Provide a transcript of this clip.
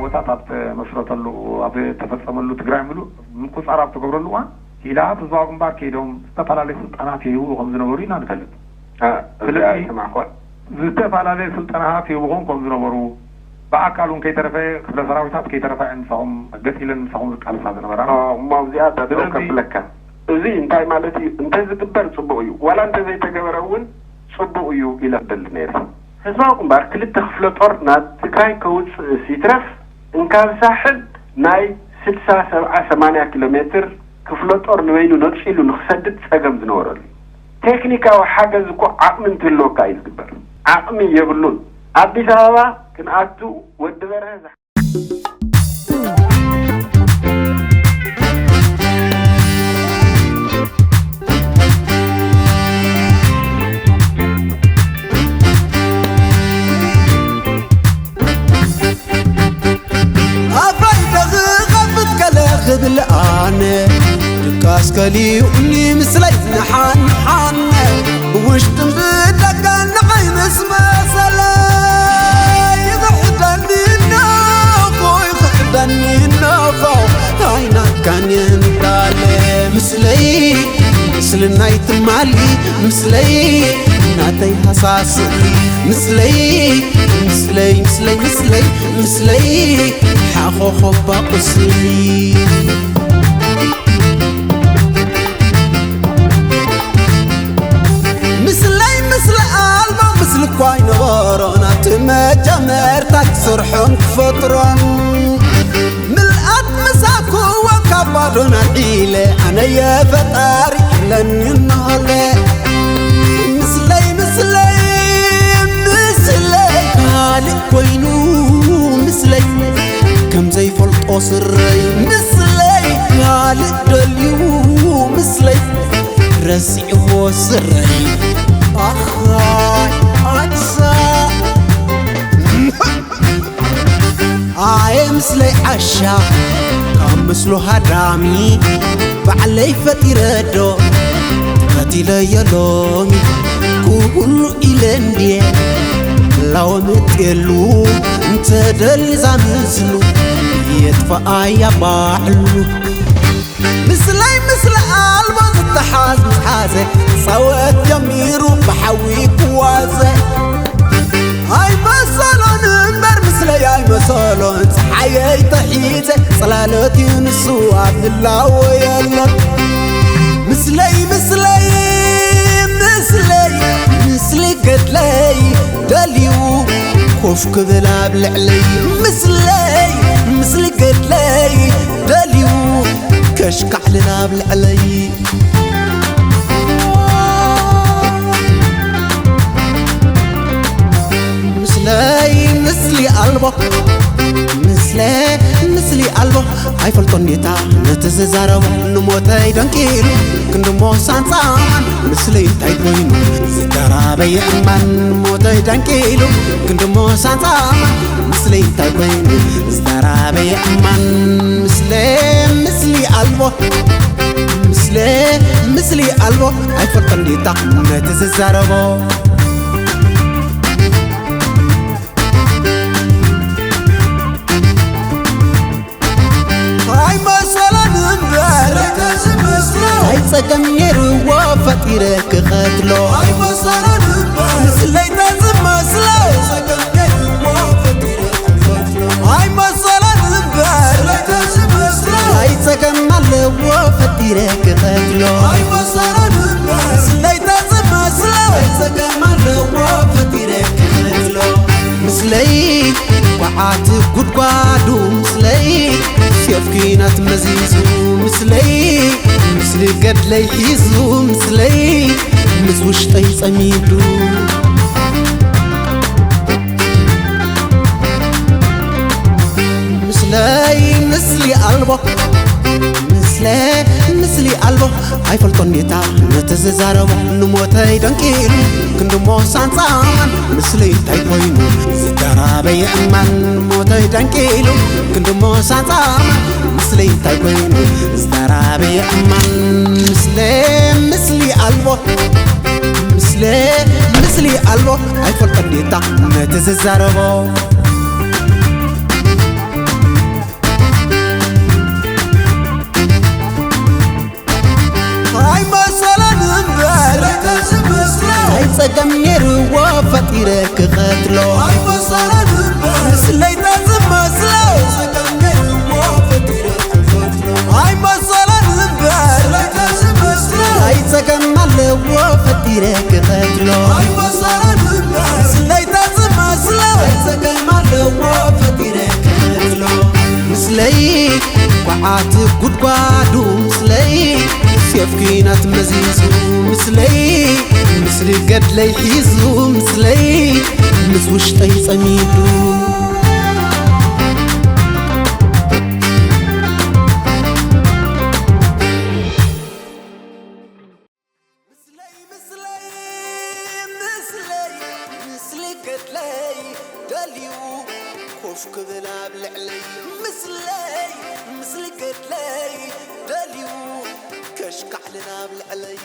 ኩነታት ኣብ ተመስረተሉ፣ ኣብ ተፈጸመሉ፣ ትግራይ ምሉእ ምቁጻር ኣብ ተገብረሉ እዋን፣ ክኢላታት ህዝባዊ ግንባር ከይዶም ዝተፈላለዩ ስልጠናት ይህቡ ከም ዝነበሩ ኢና ንፈልጥ። አ፣ እዚኣ ስለዚ ኣይሰማዕኳን። ዝተፈላለዩ ስልጠናታት ይህብኹም ከም ዝነበሩ፣ ብኣካል እውን ከይተረፈ፣ ክፍለ ሰራዊታት ከይተረፈ እየን ምሳኹም ገጽ ኢለን ምሳኹም ዝቃለሳ ዝነበራ። አ፣ እሞ ኣብዚኣ ጠጠው ስለዚ ከብለካ። እዚ እንታይ ማለት እዩ? እንተዝግበር ጽቡቕ እዩ። ዋላ እንተዘይተገበረ እውን ጽቡቕ እዩ ኢለ ክደሊ ነይረ። ህዝባዊ ግንባር ክልተ ክፍለ ጦር ናብ ትግራይ ከውፅእስ ይትረፍ፣ እንካብ ሳሕል ናይ ስልሳ፣ ሰብዓ፣ ሰማንያ ኪሎ ሜትር ክፍለ ጦር ንበይኑ ነፂሉ ንክሰድድ ፀገም ዝነበረሉ። ቴክኒካዊ ሓገዝ እኮ ዓቕሚ እንትህልወካ እዩ ዝግበር። ዓቕሚ የብሉን። ኣዲስ ኣበባ ክንኣቱ ወዲ በርሀ ዝሓ- ኣባይ ደኽኸፍት ከለ ክብል ኣነ ድቃስ ከሊኡኒ ምስለይ ንሓንሓነ ብውሽጥን ብደገን ንዓይ ምስ መሰለ ይኽሕደኒ ናኾ ይኽሕደኒ ናኾ ኣይናትካን የንዳለ ምስለይ ምስልናይ ትማሊ ምስለይ ናተይ ሃሳስሊ ምስለይ ምስለይ ምስለይ ምስለይ ምስለይ ሓኾኾባ ቁስሊ ምስለይ ምስለ ኣልቦ ምስሊ እኳ ይነበሮ ናቲ መጀመርታ ክሰርሖን ክፈጥሮን ምልኣት መሳኩዎ ካብ ባዶ ናልዒለ ኣነየ ፈጣሪ ለኒ እናሃለ ምስለይ ምስለይ ምስለይ ካልእ ኮይኑ ምስለይ ከም ዘይፈልጦ ስረይ ምስለይ ካልእ ደልዩ ምስለይ ረሲዕዎ ስረይ ኣኻይ ኣሳ ኣየ ምስለይ ዓሻ ካብ ምስሉ ሃዳሚ ባዕለይ ፈጢረ ዶ ቀቲለዮ ሎሚ ኩሉ ኢለ እንድየ ላወምጥ የሉ እንተደልዛ ምስሉ የጥፋኣያ ባዕሉ ምስለይ ምስለ ኣልቦ ዝተሓዝ ምስ ሓዘ ፃወት ጀሚሩ ብሓዊ ክዋዘ ኣይመሰሎን እምበር ምስለይ ኣይመሰሎን ፀሓየይ ተሒዘ ፅላሎት እዩ ንሱ ኣብ ህላወ የሎን ምስለይ ምስለይ ምስለይ ምስሊ ገድለይ ደልዩ ኮፍ ክብል ኣብ ልዕለይ ምስለይ ምስሊ ገድለይ ደልዩ ከሽካዕልል ኣብ ልዕለይ ምስለይ ምስሊ ኣልቦ ምስለ ምስሊ ኣልቦ ኣይፈልጦን ዲታ ነቲ ዝዛረቦ ንሞተይ ደንቂሉ ክንድሞ ሳንፃማን ምስለይ እንታይ ኮይኑ ዝተራበየ እማን ንሞተይ ደንቂሉ ክንድሞ ሳንፃማን ምስለይ እንታይ ኮይኑ ዝተራበየ እማን ምስለ ምስሊ ኣልቦ ምስለ ምስሊ ኣልቦ ኣይፈልጦን ዲታ ነቲ ዝዛረቦ ኣይመሰለን እምበር ኣይፀገም ነይርዎ ፈጢረ ክኸትሎ ኣይመሰለን እምበር ስለይተ ዝመስሎ ኣይመሰለን እምበር ኣይፀገም ኣለዎ ፈጢረ ክኸትሎ ኣይመሰለን እምበር ስለይተ ዝመስሎ ኣይፀገም ኣለዎ ፈጢረ ክኸትሎ ምስለይ ኳዓት ጉድጓዱ ምስለይ ሴፍ ኲናት መዚዙ ምስለይ ምስሊ ገድለይ ሒዙ ምስለይ ምስ ውሽጠይ ጸሚዱ ምስለይ ምስሊ ኣልቦ ምስለ ምስሊ ኣልቦ ኣይፈልጦን ዲታ ነቲ ዝዛረቦ ንሞተይ ደንቂሉ ክንድሞ ሳንጻማን ምስለይ እንታይ ኮይኑ ዝተራበየ እማን ንሞተይ ደንቂሉ ክንድሞ ሳንጻማን ምስለይ እንታይ ኮይኑ ዝተራበየ እማን ምስለ ምስሊ ኣልቦ ምስለ ምስሊ ኣልቦ ኣይፈልጦን ዲታ ነቲ ዝዛረቦ ጸገም ነይርዎ ፈጢረ ክቐትሎ ኣይመሰለን እምበር ስለይታ ዝመስሎ ጸገም ነይርዎ ፈጢረ ክቐትሎ ኣይመሰለን እምበር ስለይታ ዝመስሎ ኣይጸገም ኣለዎ ፈጢረ ክቐትሎ ኣይመሰለን እምበር ስለይታ ዝመስሎ ኣይጸገም ኣለዎ ፈጢረ ክቐትሎ ምስለይ ኳዓቲ ጉድጓዱ ምስለይ ሴፍ ኲናት መዚዙ ምስለይ ምስሊ ገድለይ ሒዙ ምስለይ ምስ ውሽጠይ ጸሚዱ ምስለይ ምስለይ ምስለይ ምስሊ ገድለይ ደልዩ ኮፍ ክብል ኣብ ልዕለይ ምስለይ ምስሊ ገድለይ ደልዩ ከሽካዕልን ኣብ ልዕለይ